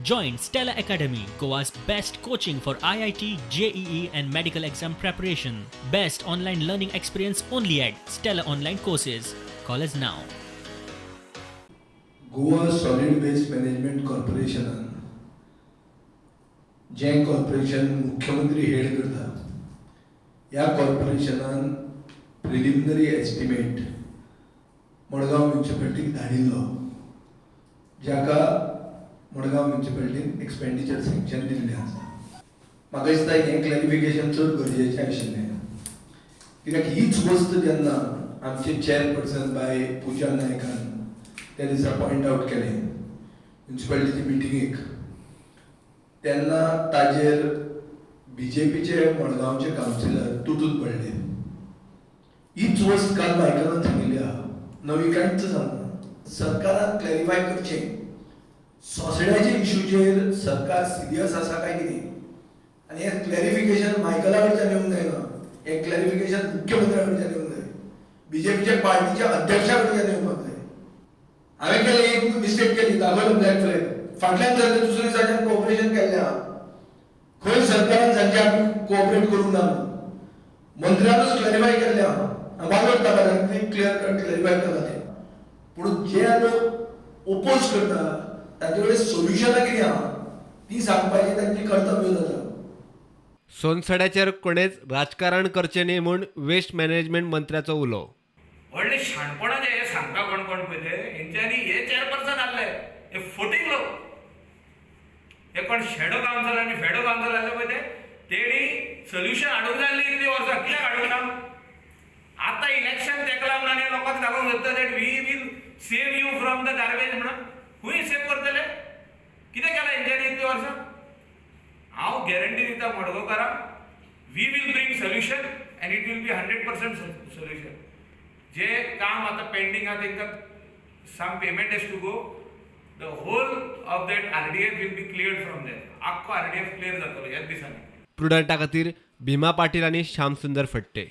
Join Stella Academy, Goa's best coaching for IIT, JEE, and medical exam preparation. Best online learning experience only at Stella Online Courses. Call us now. Goa solid waste management कॉर्पोरेशनान, जें corporation मुख्यमंत्री head करता, ह्या कॉर्पोरेशनान preliminary estimate Madgaon म्युनिसिपालिटीक धाडिल्लो, जाका Madgaon म्युनिसिपालिटीन expenditure sanction दिल्लें आसा. म्हाका दिसता हें क्लॅरिफिकेशन चड गरजेचें आशिल्लें, कित्याक हीच वस्त जेन्ना आमचे चेअरपर्सन बाय पुजा नायकान त्या दिसा पॉयंट आउट केलें म्युनिसिपालिटीचे मिटिंगेक, तेन्ना ताजेर बीजेपीचे मडगांवचे कावन्सिलर तुटून पडले. हीच वस्त काल मायकलान सांगिल्ली आहा, नवी कांयच सांगना. सरकारान क्लॅरिफाय करचें, सोसड्याच्या इशूचेर सरकार सिरियस आसा काय कितें. आनी हें क्लॅरिफिकेशन मायकला कडच्यान येवंक जायना, हें क्लॅरिफिकेशन मुख्यमंत्र्या कडच्यान येवंक जाय, बीजेपीच्या पार्टीच्या अध्यक्षा कडच्यान येवपाक जाय. हांवें केलें, एक मिस्टेक केली, दाखयलो ब्लॅक फ्लॅग, फाटल्यान जाल्यार दुसरे दिसाच्यान कोऑपरेशन केल्लें आहा. खंय सरकारान सांगचें आमी कोऑपरेट करूंक ना म्हणून? मंत्र्यानूच क्लॅरिफाय केल्लें आहा. वालोर ताका, क्लियर कट क्लॅरिफाय केलां तें. पूण जे लोक ओपोज करता, तांचे कडेन सोल्युशनां कितें आहा ती सांगपाची तांची कर्तव्य जाता. सोनसड्याचेर कोणेच राजकारण करचें न्ही म्हूण वेस्ट मॅनेजमेंट मंत्र्याचो उलो. व्हडले शाणपणाचे हे सांगता कोण कोण पळय ते. हेंच्यांनी हे चेअरपर्सन आहले, हे फोटींग लोक. हे कोण शेडो कावन्सिल आनी फेडो कावन्सिल आहले पळय ते, तेणी सोल्युशन हाडूंक जाय आसलें इतलीं वर्सां, कित्याक हाडूंक ना? आतां इलेक्शन तेकला म्हणून आनी लोकांक दाखोवंक सोदता that we will save you from the garbage म्हणून. खंय सेव करतले? कितें केलां हेंच्यांनी इतलीं वर्सां? हांव गॅरंटी दिता मडगांवकारांक, we will bring solution and it will be 100% solution. जे काम आतां पेंडींग आहा तेंकां, some payment has to go, the whole of that RDF will be cleared from there. आख्खो आरडीएफ क्लियर जातलो ह्याच दिसांनी. प्रुडंटा खातीर भीमा पाटील आनी श्यामसुंदर फट्टे.